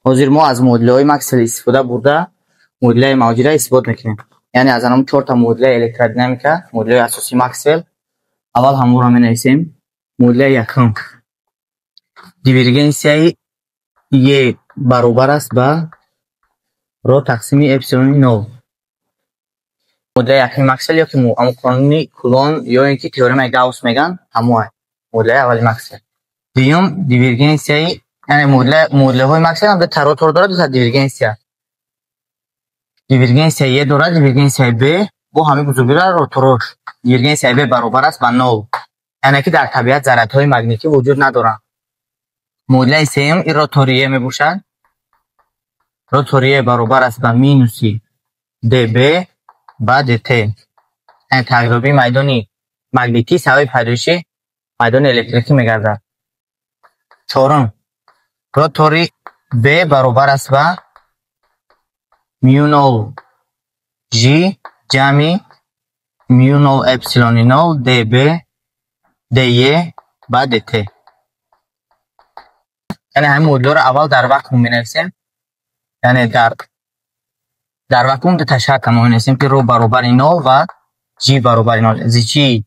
Ҳозир мо аз муодилаҳои Максвелл истифода бурда муодилаи мавҷиро исбот мекунем. Яъне аз анам чорта муодилаи электродинамика, муодилаи асосии Максвелл, аввал ҳамонро менависем. Муодилаи якум: дивергенсияи Е баробар аст ба ро тақсими эпсилони нол. Муодилаи якуми Максвелл ё ки ҳамон қонуни Кулон ё ин ки теоремаи Гаусс мегӯянд, ҳамоа муодилаи аввали Максвелл. Дуюм, дивергенсияи, яъне муодилаҳои Максвелл ҳам дута ротор дорад, дута дивергенсия. Дивергенсияи Е дорад, дивергенсияи Б бо ҳамин бузургиро роторош. Дивергенсияи Б баробар аст ба нол. Яъне ки дар табиат заррятҳои магнитӣ вуҷуд надоранд. Муодилаи сеюм ин ротори Е мебошад. Ротори Е баробар аст ба минуси dB ба dt. Яъне тағйирёбии майдони магнитӣ сабаби пайдоиши майдони электрикӣ мегардад. Чорум, ротори Б баробар аст ба мю нол Ж ҷамъи мю нол эпсилони нол dB dE ба dt. Яъне ҳамин муодиларо аввал дар вакуум менависем. Яъне дар вакуум дута шартро мо менависем, ки ро баробари нол ва Ж баробари нол. Зичии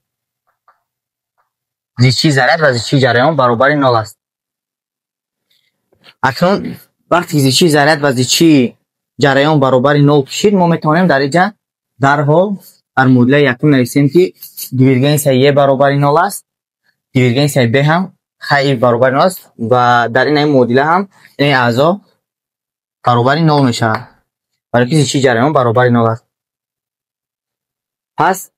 заряд ва зичии ҷараён баробари нол аст. Акнун вақте ки зичии заряд ва зичии ҷараён баробари нол кишид, мо метавонем дар инҷа дарҳол дар муодилаи якум нависем, ки дивергенсияи Е баробари нол аст, дивергенсияи Б ҳам хайр баробари нол аст ва дар ин муодила ҳам ин аъзо баробари нол мешавад, барои ки зичии ҷараён баробари нол аст. Пас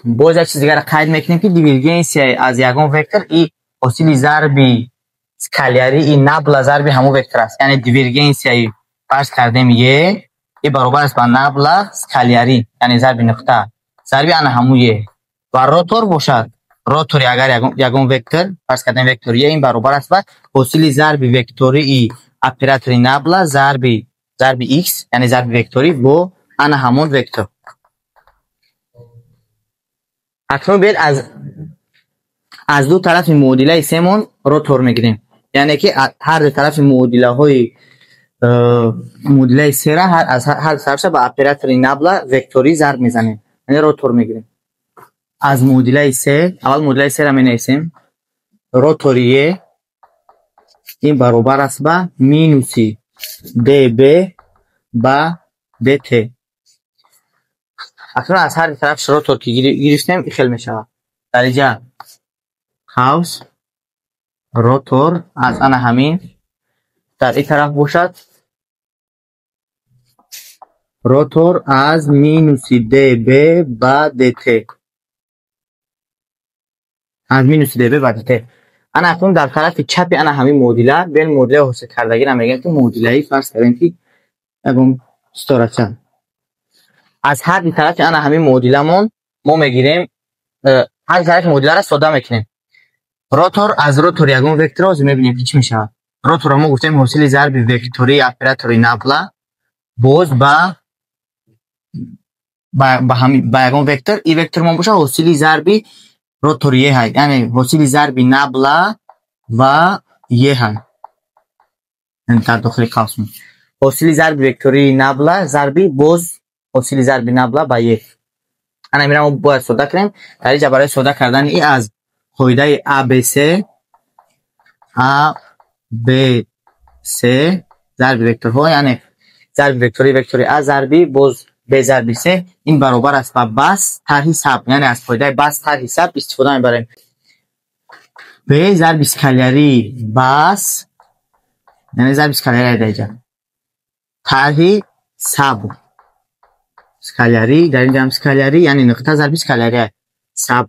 боз як чиз дигарро қайд мекунем, ки дивергенсияи аз ягон вектор и ҳосили зарби скалярии набла зарби ҳамон вектор аст. Яъне дивергенсияи, фарз кардем, Е и баробар аст ба набла скалярӣ, яъне зарби нуқта зарби ана ҳамун Е. Ва ротор бошад, ротори агар ягон вектор, фарз кардем вектори Е, ин баробар аст ба ҳосили зарби вектории оператори набла зарби x, яъне зарби векторӣ бо ана ҳамон вектор. Акнун биёед аз ду тарафи муодилаи семон ротор мегирем. Яъне ки ҳар ду тарафи муодилаҳои муодилаи сера аз ҳар ду тарафша ба оператори набла векторӣ зарб мезанем, яъне ротор мегирем. Аз муодилаи се аввал муодилаи сера менависем. Ротори Е ин баробар аст ба минуси dB ба dt. Акнун аз ҳар ду тараф ротор ки гирифтем, хел мешавад. Дар инҷа қавс ротор аз ана ҳамин, дар ин тараф бошад ротор аз минуси dB ба dt, аз минуси dB ба dt. Ана акнун дар тарафи чапи ана ҳамин муодила биён муодилаи ҳосил кардагиро мегӯем, ки муодилаи, фарз кардем, ки ягон ситорача. Аз ҳар ду тарафи ана ҳамин муодиламон мо мегирем, ҳар ду тарафи муодиларо сода мекунем. Ротор аз ротори ягон вектор ҳозир мебинем, ки чӣ мешавад. Роторро мо гуфтем ҳосили зарби вектории оператори набла боз ба ягон вектор. Ин вектор мо бошад ҳосили зарби ротори Е ҳай, яъне ҳосили зарби набла ва Е ҳай. Дар дохили қавс ҳосили зарби вектории набла зарби боз ҳосили зарби набла ба Е. Ана инро мо бояд сода кунем. Дар инҷа барои сода кардани и аз қоидаи ABC, ABC зарби векторҳо, яъне зарби вектории вектори А зарби боз Б зарби С, ин баробар аст ба баст тарҳи саб, яъне аз қоидаи баст тарҳи саб истифода мебарем. Б зарби скалярии бас, яъне зарби скалярии дар инҷа тарҳи саб скалярӣ, дар инҷа ҳам скалярӣ, яъне нуқта зарби скалярӣ саб.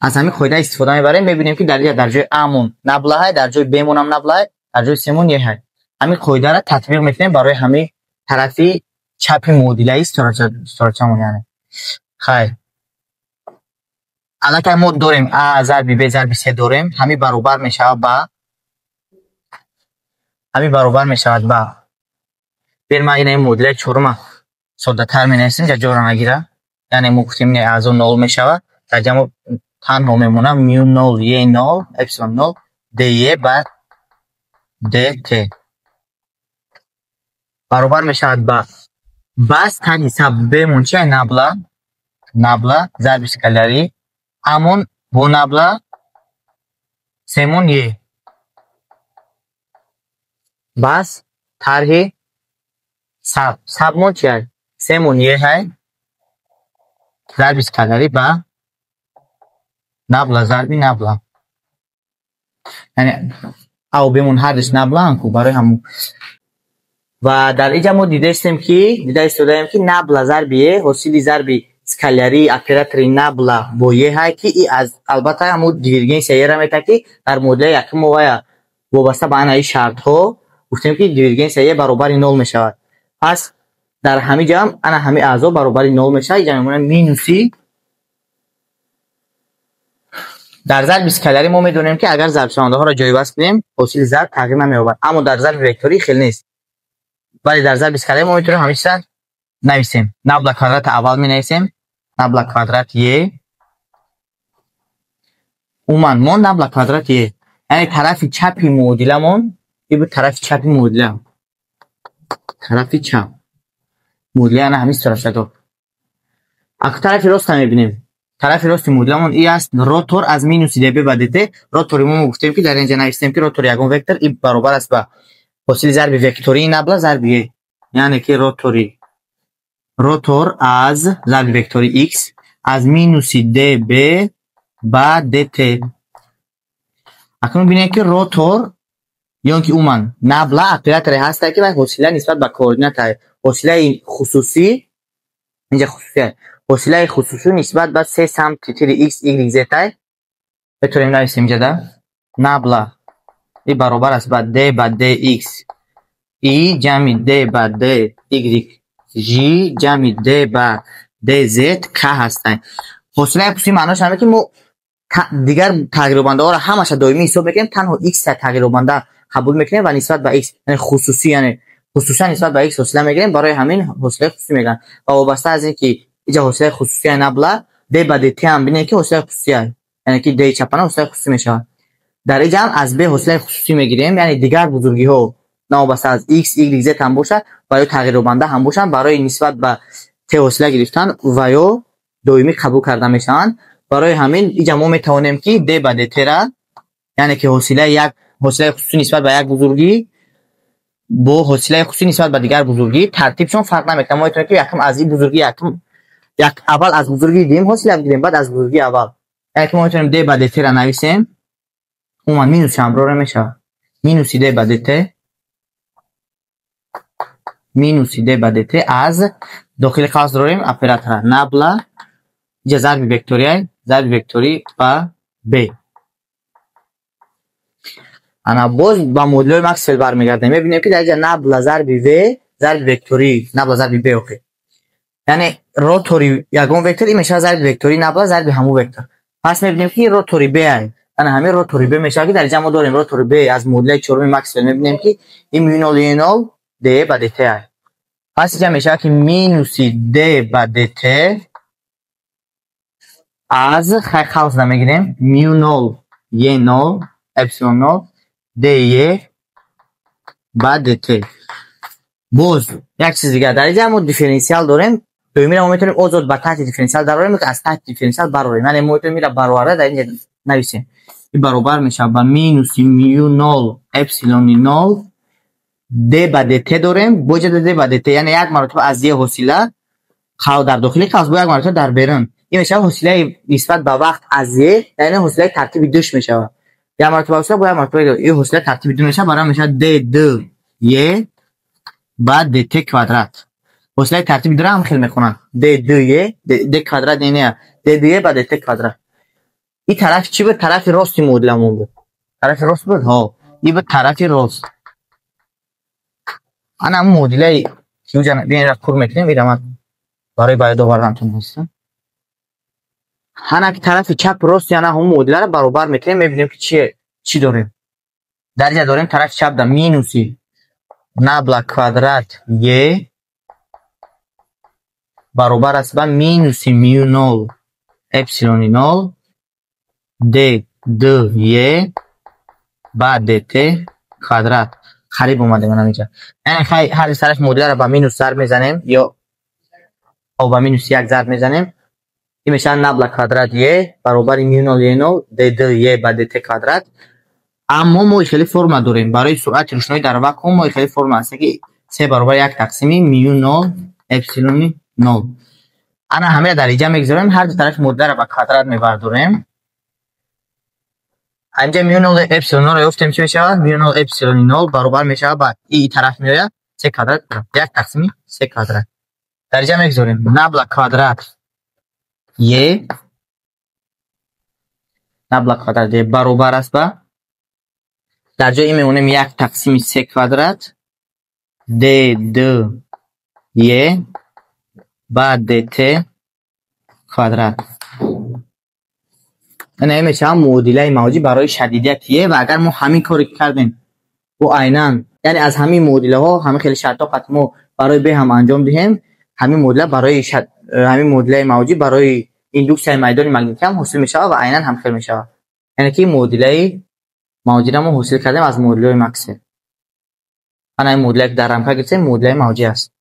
Аз ҳамин қоида истифода мебарем. Мебинем, ки дар инҷа дар ҷои А-мон набла ҳай, дар ҷои Б-мон ҳам набла ҳай, дар ҷои С-мон Е ҳай. Ҳамин қоидаро татбиқ мекунем барои ҳамин тарафи чапи муодилаи ситорачамон. Яъне хайр, аллакай мо дорем А зарби Б зарби С дорем. Ҳамин баробар мешавад ба, бир ман ина муодилаи чорума соддатар менависем, ҷа ҷоро нагира. Яъне мо гуфтем, ин аъзо нол мешавад, дар ҷамъ танҳо мемонад мю нол е нол эпсилон нол де ба dt баробар мешавад ба бас тарҳи саб б-мон чи? Набла, набла зарби скалярӣ, амон бо набла, семон е. Бас тарҳи саб, сабмон чи ай? Семон е ҳай зарби скалярӣ ба набла зарби набла. Яъне а бемон ҳардуш наблаанд ку, барои ҳамун. Ва дар инҷа мо дидаистем, ки дида истодаем, ки набла зарби е ҳосили зарби скалярии оператори набла бо е ҳай, ки и аз албатта ҳамун дивергенсия ера метавад, ки дар муодилаи якум мо вая вобаста ба анаи шартҳо гуфтем, ки дивергенсия е баробари нол мешавад. Пас дар ҳамин ҷам ана ҳамин аъзо баробари нол мешавад. Инҷа мемонад минуси. Дар зарби скалярӣ мо медонем, ки агар зарбшавандаҳоро ҷойваст кунем, ҳосили зарб тағйир намеёбад, аммо дар зарби векторӣ хел нест. Вале дар зарби скалярӣ мо метавонем ҳамин чиза нависем. Набла квадрата аввал менависем, набла квадрат е, умуман мо набла квадрат е, яъне тарафи чапи муодиламон и буд. Тарафи чапи муодила, тарафи чап муодила ана ҳамин суратшакл. Аку тарафи роста мебинем. Тарафи рости муодиламон и аст: ротор аз минуси дб ба dt. Ротори мо гуфтем, ки дар инҷа навистем, ки ротори ягон вектор и баробар аст ба ҳосили зарби вектории набла зарби е, яъне ки ротори, ротор аз зарби вектори x аз минуси db ба dt. Акнун бинед, ки ротор ё ки умуман набла операторе ҳастад, ки вай ҳосила нисбат ба координата, ҳосилаи хусусӣ, инҷа хусусия, ҳосилаи хусусӣ нисбат ба се самти тири x, y, z ай. Метавонем нависем инҷада: набла и баробар аст ба d ба dx и ҷамъи d ба dy j ҷамъи d ба dz k ҳастанд. Ҳосилаи хусусӣ маънош ҳаме, ки мо дигар тағйирёбандаҳоро ҳамаша доимӣ ҳисоб мекунем, танҳо x тағйирёбанда қабул мекунем ва нисбат ба x, яъне хусусӣ, яъне хусусан нисбат ба x ҳосила мегирем. Барои ҳамин ҳосилаи хусусӣ мегӯянд. Ва вобаста аз ин ки инҷа ҳосилаи хусусия набла d ба dt ҳам бинед, ки ҳосилаи хусусия, яъне ки d чапана ҳосилаи хусусӣ мешавад. Дар инҷа ҳам аз b ҳосилаи хусусӣ мегирем, яъне дигар бузургиҳо новобаста аз x, y, z ҳам бошад ва ё тағйирёбанда ҳам бошанд, барои нисбат ба t ҳосила гирифтан ва ё доимӣ қабул карда мешаванд. Барои ҳамин инҷа мо метавонем, ки d ба dt-ра, яъне ки ҳосилаи як, ҳосилаи хусусӣ нисбат ба як бузургӣ бо ҳосилаи хусусӣ нисбат ба дигар бузургӣ тартибшон фарқ намекунад. Мо метавонем, ки якум аз ин бузургӣ, якум як, аввал аз бузургии дуюм ҳосила бигирем, баъд аз бузургии аввал. Яъне ки мо метавонем d ба dt-ра нависем, умуман минус ҳамроҳ мешавад, минуси d ба dt, минуси d ба dt аз дохили қавс дорем оператора набла, инҷа зарби векториай, зарби векторӣ ба b. Ана боз ба муодилаҳои Максвелл бармегардем. Мебинем, ки дар инҷа набла зарби в зарби векторӣ набла зарби b охир, яъне ротори ягон вектор ин мешавад зарби вектории набла зарби ҳамун вектор. Пас мебинем, ки ротори b ай, ана ҳамин ротори b мешавад, ки дар инҷа мо дорем ротори b. Аз муодилаи чоруми Максвелл мебинем, ки ин мю нол е нол d ба dt ай. Пас инҷа мешавад, ки минуси d ба dt аз хай қавс намегирем, мю нол е нол эпсилон нол de ба dt. Боз як чиз дигар: дар инҷа мо дифференсиал дорем доимиро мо метавонем озод ба таҳти дифференсиал дарорем, аз таҳти дифференсиал барорем. Яъне мо метавонем ира бароварда дар инҷа нависем. Ин баробар мешавад ба минуси мю нол эпсилони нол d ба dt дорем, бо инҷа d ба dt, яъне як маротиба аз е ҳосила дар дохили қавс, бо як маротиба дар берун. Ин мешавад ҳосилаи нисбат ба вақт аз е, яъне ҳосилаи тартиби душ мешавад. Як маротиба ҳосила бо як маротиба ин ҳосила тартиби ду мешавад, барои мешавад d д е ба dt квадрат. Ҳосилаи тартиби дура ҳам хел мехонанд: d д е d квадрат, не, d д е ба dt квадрат. Ин тарафи чӣ буд? Тарафи рости муодиламон буд. Тарафи рост буд, ҳо, ин буд тарафи рост. Ана ҳамун муодилаи ки уҷа биён пур мекунем. Ира ман барои ба ёд овардантон ҳастам. Ҳана ки тарафи чап, рости ана ҳамун муодиларо баробар мекунем, мебинем, ки чӣ дорем. Дар инҷа дорем тарафи чапда минуси набла квадрат е баробар аст ба минуси мю нол эпсилони нол d д е ба dt. Квадрат қариб омадем ҳаминҷа. Яъне хай, ҳар тараф муодиларо ба минус зарб мезанем ё ба минус як зарб мезанем. Ин мешавад набла квадрат е баробари мю нол е нол д д е ба dt квадрат. Аммо мо хеле формула дорем барои суръати рӯшноӣ дар вакуум. Мо хеле формула ҳаст, ки с баробари як тақсими мю нол эпсилони нол. Ана ҳамеро дар инҷа мегузорем, ҳар ду тарафи муодиларо ба квадрат мебардорем. Ҳаминҷа мю нол эпсилон нолро ёфтем. Чӣ мешавад? Мю нол эпсилони нол баробар мешавад ба и тараф меояд, се квадрат, як тақсими се квадрат. Дар инҷа мегузорем набла квадрат е, набла квадрат е баробар аст ба, дар ҷои ин мемонем як тақсими се квадрат д д е ба dt квадрат. Ина мешавад муодилаи мавҷӣ барои шадидияти е. Ва агар мо ҳамин коре ки кардем бо айнан, яъне аз ҳамин муодилаҳо, ҳамин хеле шартҳо қат мо барои б ҳам анҷом диҳем, ҳамин муодила барои ҳамин муодилаи мавҷӣ барои индуксияи майдони магнитӣ ҳам ҳосил мешавад ва айнан ҳамхел мешавад. Яъне ки муодилаи мавҷиро мо ҳосил кардем аз муодилаҳои Максвелл. Ана ин муодилае, ки дар рамка гирифтем, муодилаи мавҷӣ аст.